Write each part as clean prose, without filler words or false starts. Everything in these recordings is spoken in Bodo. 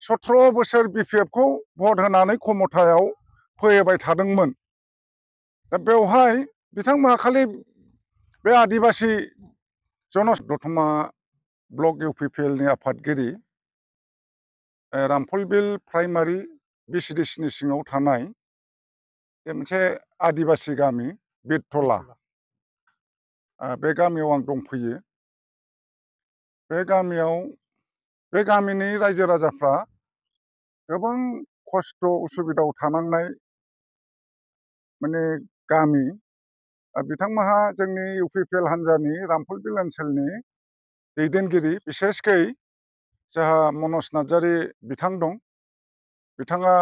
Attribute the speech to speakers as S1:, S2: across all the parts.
S1: 17 बोसोर बिपिएफखौ भट होनानै क्षमतायाव फैबाय थादोंमोन। दा बेवहाय बिथांमोना खालि बे आदिबासी दतमा ब्लक इउपिपिएलनि आफादगिरि रामफलबिल प्राइमारि बिसिडिसिनि सिङाव थानाय मोनसे आदिबासी गामि बिरतला, बे गामियाव आं दंफैयो। बे गामिनि रायजो राजाफ्रा गोबां खस्थ' उसुबिदायाव थानांनाय माने गामि। बिथांमोनहा जोंनि इउपिपिएल हान्जानि रामफलबिल ओनसोलनि दैदेनगिरि, बिसेसकै जोंहा मनज नार्जारी बिथां दं। बिथाङा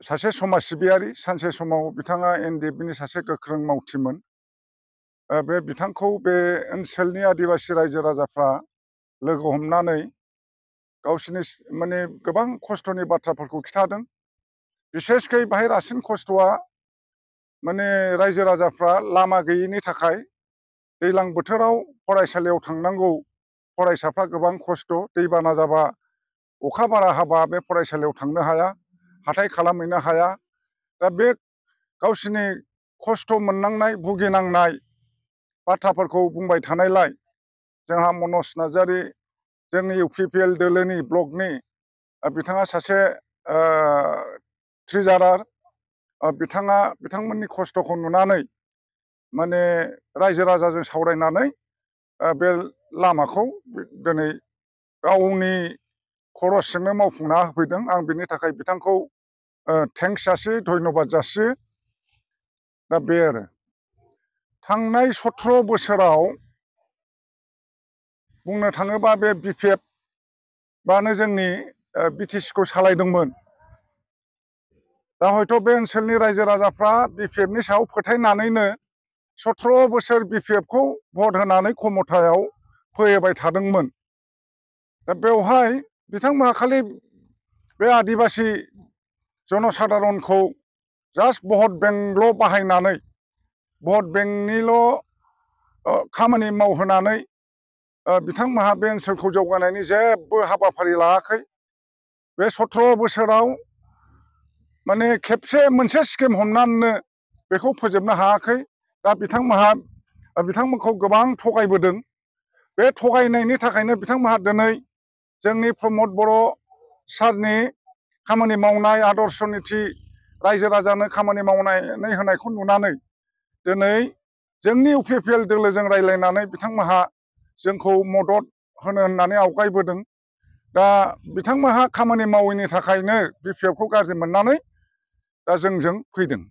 S1: सासे समाज सिबियारि, सानसे समाव बिथाङा एनडिएफबिनि सासे गोख्रों मावथिमोन। बे बिथांखौ बे ओनसोलनि आदिबासी रायजो राजाफ्रा लोगो हमनानै गावसिनि माने गोबां खस्थ'नि बाथ्राफोरखौ खिथादों। बिसेसकै बाहाय रासिन खस्थ'आ माने रायजो राजाफ्रा लामा गैयैनि थाखाय दैज्लां बोथोराव फरायसालियाव थांनांगौ फरायसाफ्रा गोबां खस्थ'। दैबाना जाबा, अखा बारा हाबा बे फरायसालियाव थांनो हाया, हाथाय खालामहैनो हाया। दा बे गावसिनि खस्थ' मोननांनाय, भुगिनांनाय बाथ्राफोरखौ बुंबाय थानायलाय जोंहा मनज नार्जारी, जोंनि इउपिपिएल दोलोनि ब्लकनि बिथाङा सासे ट्रेजारार, बिथांमोननि खस्थ'खौ नुनानै माने रायजो राजाजों सावरायनानै बे लामाखौ दिनै गावनि खरसजोंनो मावफुंना होफैदों। आं बिनि थाखाय बिथांखौ थेंक्स जासियो, धन्यबाद जासियो। दा बे आरो थांनाय 17 बोसोराव बुंनो थाङोबा बे बिपिएफआनो जोंनि बिटिसिखौ सालायदोंमोन। दा हयथ' बे ओनसोलनि रायजो राजाफ्रा बिपिएफनि सायाव फोथायनानैनो 17 बोसोर बिपिएफखौ भट होनानै क्षमतायाव फैबाय थादोंमोन। दा बेवहाय बिथांमोना खालि बे आदिबासी जनसाधारनखौ जास्ट भट बेंकल' बाहायनानै, भट बेंकनिल' खामानि मावहोनानै बिथांमोनहा बे ओनसोलखौ जौगानायनि जेबो हाबाफारि लायाखै। बे 17 बोसोराव माने खेबसे मोनसे स्किम हमनानैनो बेखौ फोजोबनो हायाखै। दा बिथांमोनखौ गोबां थगायबोदों। बे थगायनायनि थाखायनो बिथांमोनहा दिनै जोंनि प्रमद बर' सारनि खामानि मावनाय, आदर्श निति रायजो राजानो खामानि मावनानै होनायखौ नुनानै दिनै जोंनि इउपिपिएल दोलोजों रायज्लायनानै बिथांमोनहा जोंखौ मदद होनो होननानै आवगायबोदों। दा बिथांमोनहा खामानि मावैनि थाखायनो बिपिएफखौ गाज्रि मोननानै दा जोंजों फैदों।